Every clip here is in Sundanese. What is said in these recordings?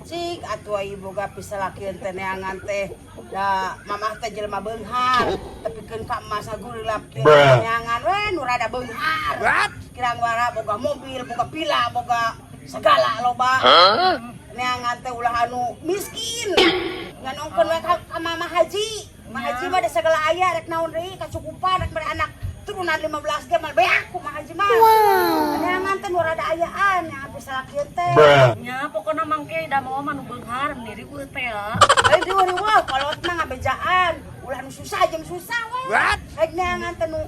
Cik atuh ieu boga pisalakieun teh neangan teh da mamah teh jelema beunghar tepikeun ka emas gurilap kieu neangan we nu rada beunghar. Kirang wara boga mobil, boga pila, boga segala loba. Neangan teh ulah anu miskin. Ngan ongkeun we ka Mama Haji. Mama Haji mah da segala aya rek naon deui kacukupan rek mere anak turunan 15 ge mal beak ku Mama Haji mah. Neangan teh nu rada ayaan yang pisalakieun teh. Nya pokona mangke da mau mah nu beunghar meni riweuh teh ya. Lain riweuh-riweuh kolot mah ngabejaan. Ulah nu susah jeung susah we. Rek neangan teh nu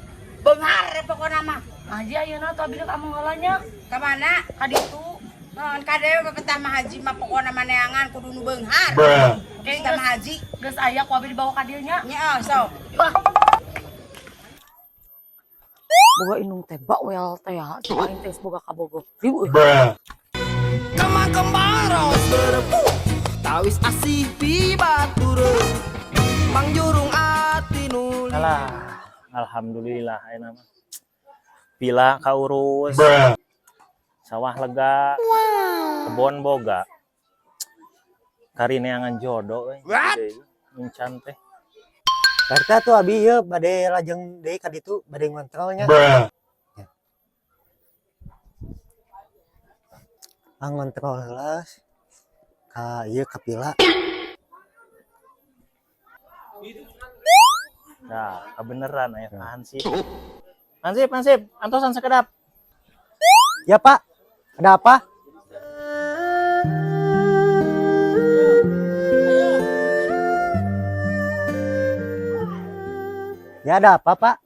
beunghar pokona mah. Haji ayeuna tuh abi rek ameng heula nya. Ka mana? Ka ditu. Naon kadewe pepetah mah Haji mah pokona mah neangan kudu nu beunghar. Oke, Geus mah Haji. Geus aya ku abi dibawa ka dieu nya. Nya sok. Wah. Boga indung teh bawel teh ya, cuma aing teh boga kabogoh. Riweuh. Kembang kembang raos berpu tawis asih pibatur pangjurung ati nuli. Alah, alhamdulillah ayeuna mah. Pila kaurus. Sawah lega. Kebon boga. Kari neangan jodoh euy. Encan teh. Karta tuh abi ieu bade lajeng deui ka ditu bade ngontrolnya. Ah ngontrol heula ka ieu ka pila. Nah, kebeneran aya Pak Hansip. Hansip, Hansip, antosan sakedap. Ya Pak, ada apa? Ya ada apa Pak?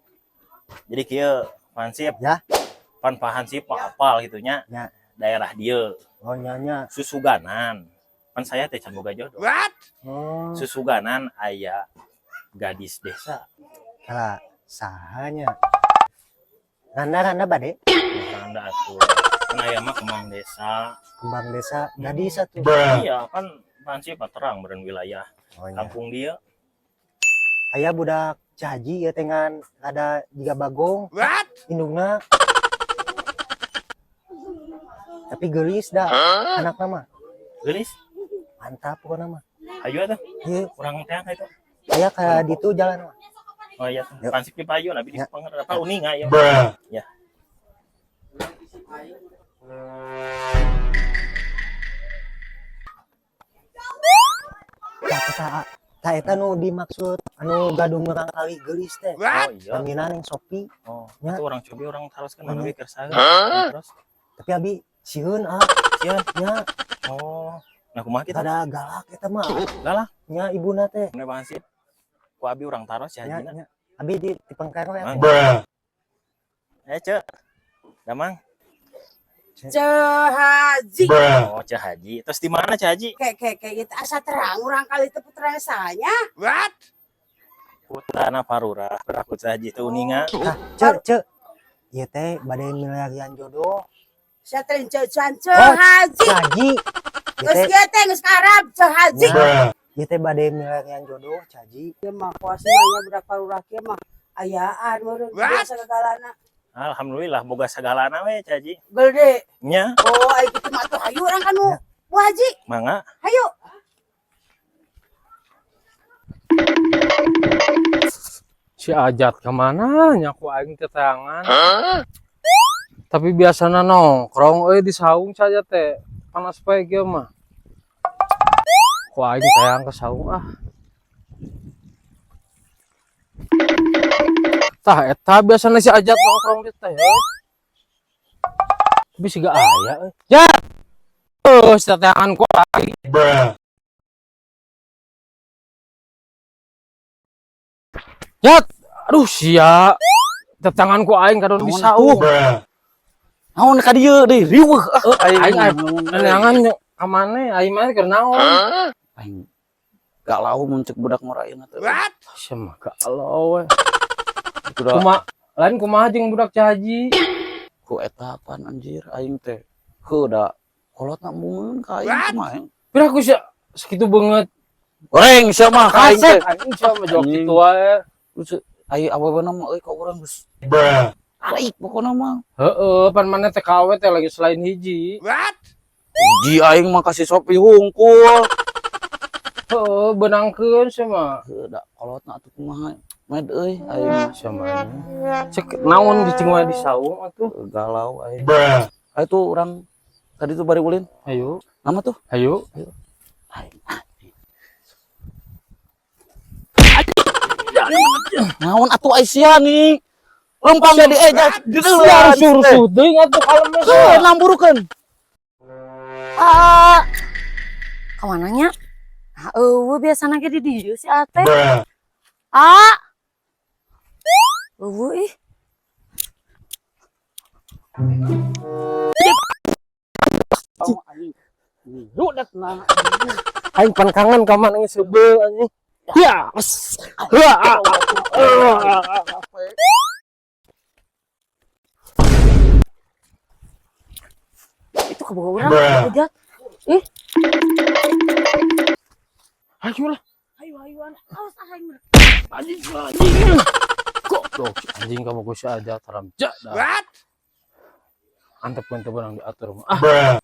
Jadi kieu Pak Hansip. Ya. Pan Pak Hansip mah apal gitu nya. Ya. Daerah dieu. Oh nya. Susuganan. Pan saya teh can boga jodoh. Oh. Susuganan aya gadis desa. Kala sahanya. Randa-randa bade? Randa atuh. Kan aya mah kembang desa. Kembang desa gadis atuh. Iya, kan Pak Hansip mah terang beren wilayah Oh, nya. kampung dia. Aya budak Cahaji ya dengan ada jiga bagong. Indungna. Tapi geulis dah anak nama. Geulis? Mantap pokokna mah. Hayu atuh. Ieu. Urang teh ka itu. Aya ka ditu jalan mah. Oh iya, Yuk. Hansip di payun abi di Ya. panger apa uninga ya. Ya. Tah eta tah eta nu dimaksud anu gaduh murang kali geulis teh. Oh iya. Panggilan yang Sopi. Oh, Ya. itu orang cobi orang taroskeun mana Hmm. we keur saha. Terus Tapi abi sieun ah. sieun. Nya. Oh, nah kumaha kita? Kada galak eta mah. Galak. Nya ibuna teh. Mun Pak Hansip. Ku abi urang taros ya Nya, hajina. nya. Abi di pengkero ya. Mang. Eh, Cek. Damang. Ceu Haji. Oh, Ceu Haji. Terus di mana Ceu Haji? Kayak kayak gitu asa terang urang kali teh putra sahanya. Putrana Parura. Aku Ceu Haji teh uninga. Tah, Ceu, Ceu. Ieu teh bade milarian jodoh. Sia teh Ceu Cuan Ceu Oh, Haji. Ceu Haji. Ieu Geus teh kieu teh geus ka Arab Ceu Haji. Nya, ieu teh bade milarian jodoh Ceu Haji. Ieu mah kuasanya budak Parura kieu mah ayaan meureun biasa sagalana. Alhamdulillah boga sagalana we Ceu Haji. Gede. Nya. Oh, ai kitu mah atuh hayu urang kanu Bu Haji. Mangga. Hayu. Si Ajat kemana nya ku aing teh tangan. Tapi biasana nongkrong euy di saung saja teh. Panas poe kieu mah. Ku aing tayang ke saung ah. Tah eta biasana si Ajat nongkrong di teh euy. Tapi siga aya euy. Ya. Oh, si tayangan ku aing. Jat, aduh sia. Tetangan ku aing kadon di saung. Naon ka dieu deui riweuh ah. Aing neangan ka maneh, aing mah keur naon? Aing galau mun cek budak ngora ieu teh. Sia mah galau we. Kuda Kuma lain kumaha jeung budak Ceu Haji? Ku eta apaan anjir aing teh. Heuh da kolotna embungeun ka aing kumaha. Pira ku sia sakitu beungeut. Goreng sia mah ka aing teh. Kasep anjing sia mah jawab Anjing. kitu wae. Terus ai awewena mah euy ka urang geus. Aik pokona mah. Heeh, pan maneh teh KW teh lagi selain hiji. Ji aing mah kasih Sopi hungkul. Heeh, benangkeun sia mah. Heuh da kolotna atuh kumaha. Med euy aing Sia mah. Cek naon cicing wae di saung atuh. Galau aing. Ayo tuh urang tadi tuh bari ulin. Ayo, Nama tuh? ayo. Naon atuh Aisyah nih? Lempang di eja di Sia rusuh deui atuh kalem mah. Heuh, namburukeun. Ah. Kamana nya? Nah, eueuh biasana ge di dieu si Ate. Ah. Eueuh ih. Aing pan kangen ka mana geus seubeuh anjing. Ya. Ya. Itu kabogoh urang Ajat. Ih, Ayo lah. ayo ayuan. Awas aing. Anjing anjing. Kok tuh anjing kabogoh si Ajat haram jadah. Antep teu beunang diatur mah. Ah,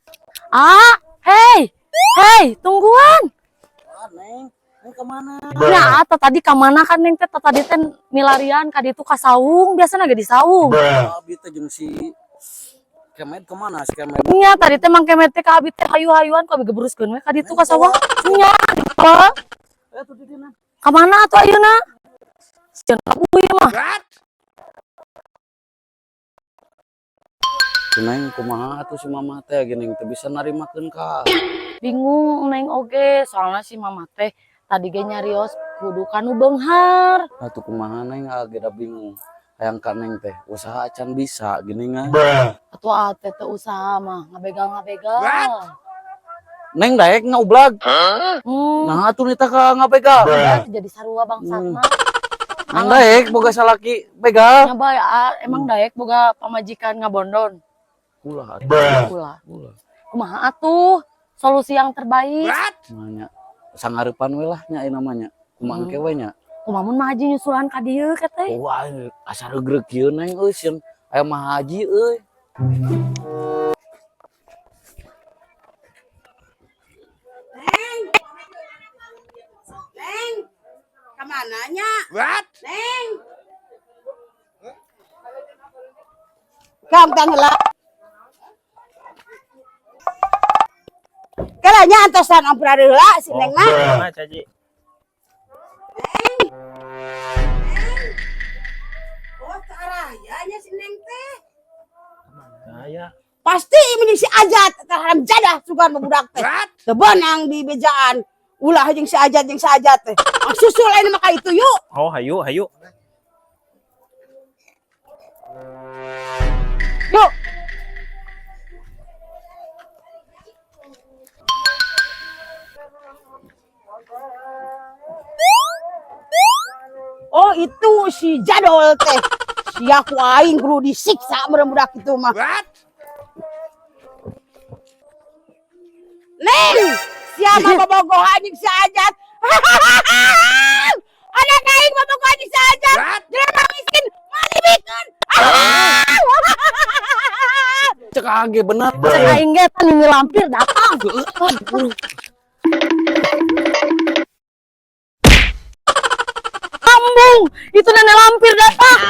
Ah, hey. Hey, tungguan. Neng, neng kemana? Ya, atau tadi ka mana kan neng teh tadi teh milarian ka ditu ka saung, biasana ge di saung. Abi teh jeung si Kemed kemana si Kemed? Nya tadi teh Mang Kemet teh ka abi teh hayu-hayuan ku abi gebruskeun we ka ditu ka sawah. Nya, Pak. Eh tuh di dina. Ka mana atuh ayeuna? Sieun kabui mah. Si Neng kumaha atuh si mama teh geuning teu bisa narimakeun ka. Bingung neng oge, soalnya si mama teh tadi ge nyarios kudu kanu beunghar. Atuh kumaha Neng ge da bingung. Hayang ka Neng teh usaha acan bisa geuningan. Atuh ate teh usaha mah ngabegal-ngabegal. Neng daek ngaublag. Nah atuh nita ka ngabegal. Udah jadi sarua bangsatna. Neng daek boga salaki begal. Nya bae ah, emang daek boga pamajikan ngabondon. Ulah atuh. Ulah. Ulah. Kumaha atuh solusi yang terbaik? Nanya sangarepan we lah nya ayeuna mah nya. Kumaha engke we nya. Kumaha mun mah haji nyusulan ka dieu teh? Wah, asa regreg kieu Neng euy sieun aya mah haji euy. Neng. Neng. Kemana nya? What? Neng. Kam tang heula. Kala nya antosan ampura heula si Neng mah. Kemana Caji? Neng. Neng. Oh, ke arah ya nya si Neng teh. Saya. Pasti ini si Ajat haram jadah sugan budak teh. Teu beunang di bejaan. Ulah jeung si Ajat teh. Ah, susul ayeuna mah ka itu yuk. Oh, hayu, hayu. Yuk. Oh, itu si Jadol teh. Sia ku aing kudu disiksa meureun budak itu mah. Neng, siapa bobogohan jeung si Ajat? Anak aing bobogohan jeung si Ajat. Jelema miskin malibikeun. Cek age bener. Cek aing ge tah nini lampir datang. Ambung, itu nenek lampir datang.